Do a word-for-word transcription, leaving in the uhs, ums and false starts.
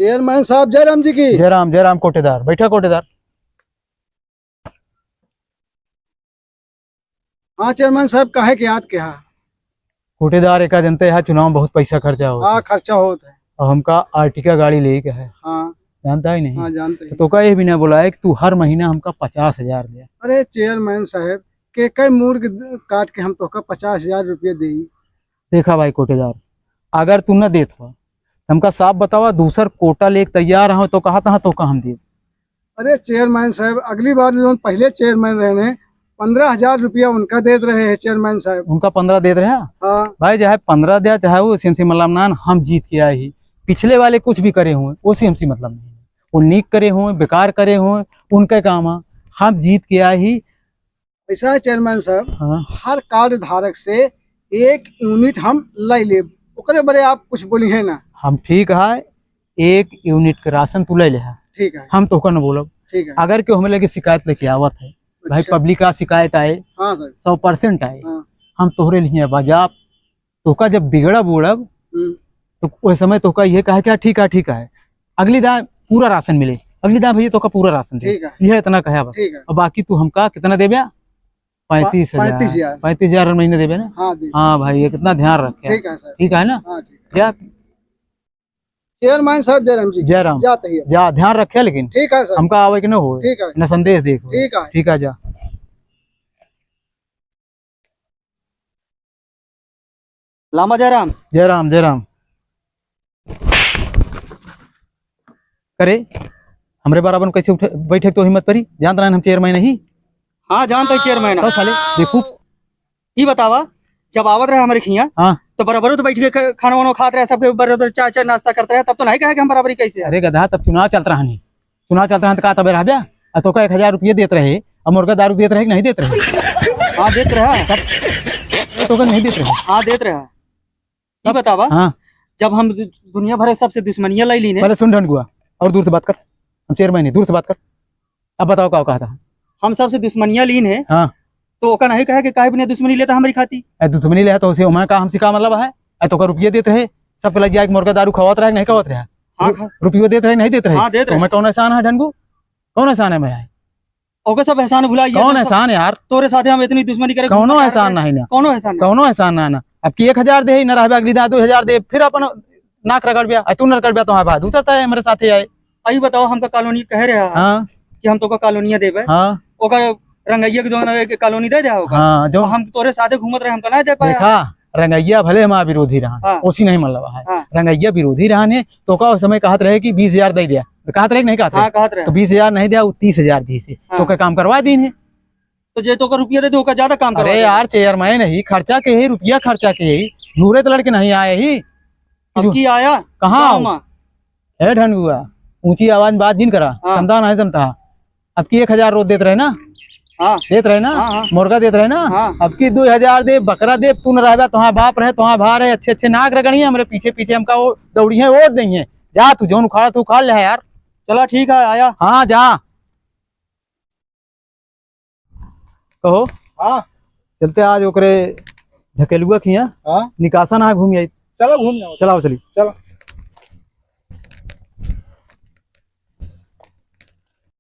चेयरमैन साहब, जय राम जी की। जय राम, जय राम कोटेदार। बैठा कोटेदार। हाँ चेयरमैन साहब, काहे के याद किहा? कोटेदार, एका जनते है, चुनाव में बहुत पैसा खर्चा होत है। हाँ, खर्चा होत है। और हमका Ertiga गाड़ी लेइ के है। हाँ। जानता है नहीं? हाँ, जानते तो हैं। तोका ये भी ना बोला है कि तू हर महीना हमका पचास हजार दे। अरे चेयरमैन साहब, के कई मूर्ख काट के हम तोका पचास हजार रुपया देई? देखा भाई कोटेदार, अगर तू न देत हो, हमका साफ बतावा, दूसर कोटा लेके तैयार हो तो कहा तहा तोका हम देब। अरे चेयरमैन साहब, अगली बार जो पहले चेयरमैन रहे हैं, पन्द्रह हजार रुपया उनका देत रहे हैं चेयरमैन साहब। उनका पन्द्रह देत रहे? हाँ। भाई, चाहे पन्द्रह दे, चाहे वो CMC मतलब ना, हम जीत के आए ही। पिछले वाले कुछ भी करे हुए, वो CMC मतलब नहीं। वो नीक करे हुए, बेकार करे हुए, उनका काम है। हम जीत के आए ही। ऐसा है चेयरमैन साहब, हाँ। हर कार्ड धारक से एक यूनिट हम ले लेब, ओकरे बारे आप कुछ बोली है ना। हम ठीक है, एक यूनिट के राशन तू ले ले है। ठीक है। हम तोहका न बोलब। ठीक है। अगर केहू हमें लेके शिकायत लेके आवत है, भाई, अच्छा। पब्लिक का शिकायत आए, हाँ सर। सौ परसेंट आए, हाँ। हम तोहरे लिए बाजाब, तोहका जब बिगड़ब उड़ब, हम्म। तो ओह समय तोहका ये कहा क्या, "ठीक है, ठीक है।" अगली दाएं पूरा राशन मिले, अगली दाएं भैया तोहका पूरा राशन दे। ठीक है। यह इतना कहा बस। ठीक है। और बाकी तू हमका कितना देबे? पैंतीस हजार। पैंतीस हजार। पैंतीस हजार हर महीने देबे ना? हाँ, दे। हाँ भाई, ये कितना ध्यान रखे। ठीक है सर। ठीक है ना? हाँ, ठीक है। जा। चेयरमैन साहब, जय राम जी। जय राम। जाते ही। जा, ध्यान रखे लेकिन। ठीक है सर। हमका आवे के न हो। ठीक है। न संदेश देखो। ठीक है। ठीक है, जा। लामा जय राम। जय राम, जय राम। करे, हमरे बराबर में कैसे उठे, बैठे के तो हिम्मत परी? जानत रहन हम चेयरमैन नहीं। हाँ, जानत है चेयरमैन। तो साले, देखू। ई बतावा, जब आवत रहे हमरे खियाँ, हाँ। तो बराबर तो बैठ के ख-, खाना वाना खात रहे, सबके बराबर चाय, चाय नाश्ता करत रहे, तब तो नहीं कहे कि हम बराबरी कैसे है? अरे गधा, तब चुनाव चलत रहा नहीं। चुनाव चलत रहा तो का तबे रहब्या? आ तोका एक हजार रुपये देत रहे, अब मुर्गा दारू देत रहे कि नहीं देत रहे? हाँ, देत रहे। तब तोका नहीं देत रहे? हाँ, देत रहे। ई बतावा, हाँ। जब हम दु-, दुनिया भर सबसे दुश्मनिया लाई लीन है। पहले सुन ढनगुआ, और दूर से बात कर। हम चेयरमैन है, दूर से बात कर। अब बताओ का कहता है? हम सबसे दुश्मनिया लीन है। हाँ। तो ओका नहीं कहे कि काहे बिना दुश्मनी लेता हमरी खाती? ए, दुश्मनी लेता तो उसे ओमा का हमसे का मतलब है? ए, तोका रुपये देत रहे, सब लग जाए, मुर्गा दारू खवात रहे, नहीं खवात रहे? हाँ, रु-, खा- रुपये देत रहे, नहीं देत रहे? हाँ, देत तो रहे। मैं कौन एहसान है ढनगू? कौन एहसान है मैं? ओके, सब एहसान भुला गया, कौन सब एहसान है यार? तोरे साथे हम इतनी दुश्मनी करे, कौनो घूमत एहसान रहे। नहीं ना। कौनो एहसान नहीं। कौनो एहसान ना, ना। अब की एक हजार दे, न रहबे, अगली दाएं दो हजार दे, फिर अपन नाक रगड़बे, आ तू न रगड़बे, तो हाँ भाई, दूसरा तो है हमरे साथे आए। आई बताओ, हमका कॉलोनी कह रहा है हाँ। कि हम तोका कॉलोनिया देबे। हाँ। ओकर रंगैया के जौन है, कॉलोनी दे दे होगा। हाँ, जो और हम तोरे साथे घूमत रहे, हमका ना दे पाया। देखा, रंगैया भले हमारा विरोधी रहा, हाँ। ओसी नहीं मतलब है। हाँ। रंगैया विरोधी रहा ने, तो का उस समय कहत रहे कि बीस हजार दे दिया, तो कहत रहे कि नहीं कहत रहे? हाँ, कहत रहे। तो बीस हजार नहीं दिया, वो तीस हजार दी से, हाँ। तो का काम करवा दीन है। तो जे तोका रुपया दे दे, ओका ज्यादा काम करवा अरे दे। यार, चेयरमैन ही, खर्चा के ही, रुपया खर्चा के ही, झूरे तो लड़के नहीं आए ही। अब जो की आया? कहाँ गाँव आओ? में। ए ढनगुआ, ऊंची आवाज में बात जिन करा, हाँ। समझा नहीं समझा। अब की एक हजार रोज देत रहे ना? हाँ। देत रहे ना? हाँ, हाँ। मुर्गा देत रहे ना? हाँ। अब की दो हजार दे, बकरा दे, तू न रहबा, तोहार बाप रहे, तोहार भाई रहे, अच्छे अच्छे नाक रगड़िए, हमरे पीछे पीछे हमका वो दौड़िए, वोट देइए। जा तू जौन उखाड़ा तू उखाड़ ले यार। चला ठीक है, आया। हाँ, जा। कहो। हाँ। चलते आज ओकरे ढकेलुआ खिया। हाँ। निकासा ना घूम आई। चलो घूम जाओ। चलाओ चली। चलो।